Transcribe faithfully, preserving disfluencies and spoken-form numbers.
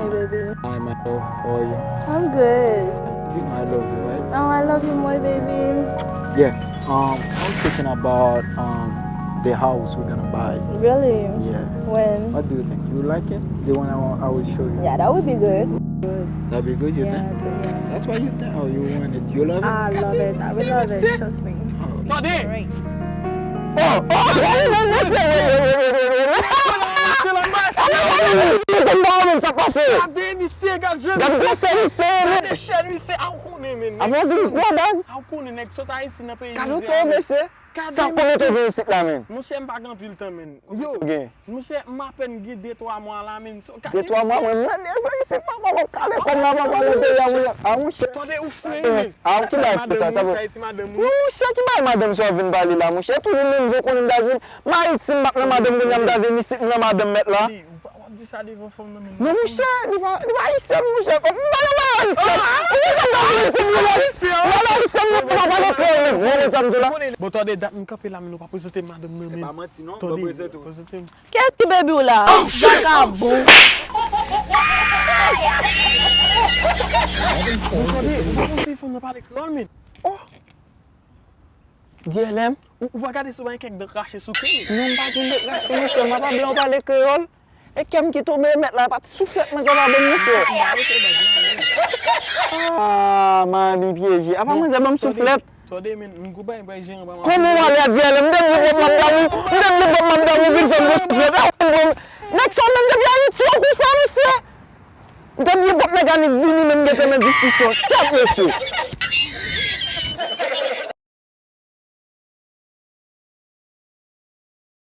Hey, baby. Hi, my love. How are you? I'm good. You know I love you, right? Oh, I love you more, baby. Yeah. Um, I was thinking about um the house we're gonna buy. Really? Yeah. When? What do you think? You like it? The one I, wa- I will show you. Yeah, that would be good. That'd be good, you Yeah, think? so yeah. That's why you think, oh, you want it. You love it? I love it. I would love it. Trust me. Oh. Tande! Great. Oh, oh, wait, wait, wait, wait, wait, wait, wait, wait, wait. Se la bas! Ate, wait, wait, wait, wait, wait, wait, wait, sa pase. Gade misye, gade jan Gade misye! konsè misye, men. Gade chèn misye! A w konnen, men. Avan vin gwo baz. A w konnen, nèg sot Ayiti nan peyi Gade mizè to, a, men. mesye. Gade Sa konnen to misye! vin isit la, men. Monchè, m pa gen anpil tan, men. Yo, gen. Monchè, m apèn gen de twa mwa la, men. So, gade De twa mwa, misye. Mwen mande sa isit, papa, w ap kale kòm la, papa, nan peyi a, wi. A, monchè. Tande ou fre, Yes. men. A, ou ki bay sa, sa Madanm bon. Ayiti, madanm Wi, monchè, ki bay madanm sa w vin pale la, monchè. Tou li menm jan w konnen m ta di, m Ayiti, m pa t nan madanm, kounye a m ta vin isit, m nan madanm mèt la. Li, ou pa w ap di sa devan fanm nan, men. Men monchè, li pa, li pa ayisyen, monchè. M pa nan ayisyen. Ou konn sa m ta vin isit, m nan ayisyen, m pa pale kreyòl menm. Ou konn sa m di la? Bon, tande dat m kanpe la, men ou pa prezante m madanm nan, men. E pa manti non, Tande, mwen prezante w. Prezante m. Kiyès ki baby w la? Vakabon. Bon, tande, ou pa konn si fanm nan pale kreyòl, men. Oh! D L M? Ou, ou pa gade si w pa gen kèk dan krache sou kè w. Non, m pa gen lèt rache, monchè, m pa blan, w pale kreyòl. E kè m ki tonbe, mèt la, pa ti souflèt mwen sa pa ban m, monchè. Ah, m a byen pyeje. Apa manzè ban m souflèt? Tande, men, m gwo bay bay jeran ba. Kòman w ale a D L M? M te bliye pòt m ap dòmi. M te bliye pòt m ap dòmi, vin fè m gwo souflèt. Ah, m pran nèg sa menm depi Ayiti, ou konsa, mesye? M te bliye pòt mekanik vini, men m gentan nan diskisyon. Kèt, mesye.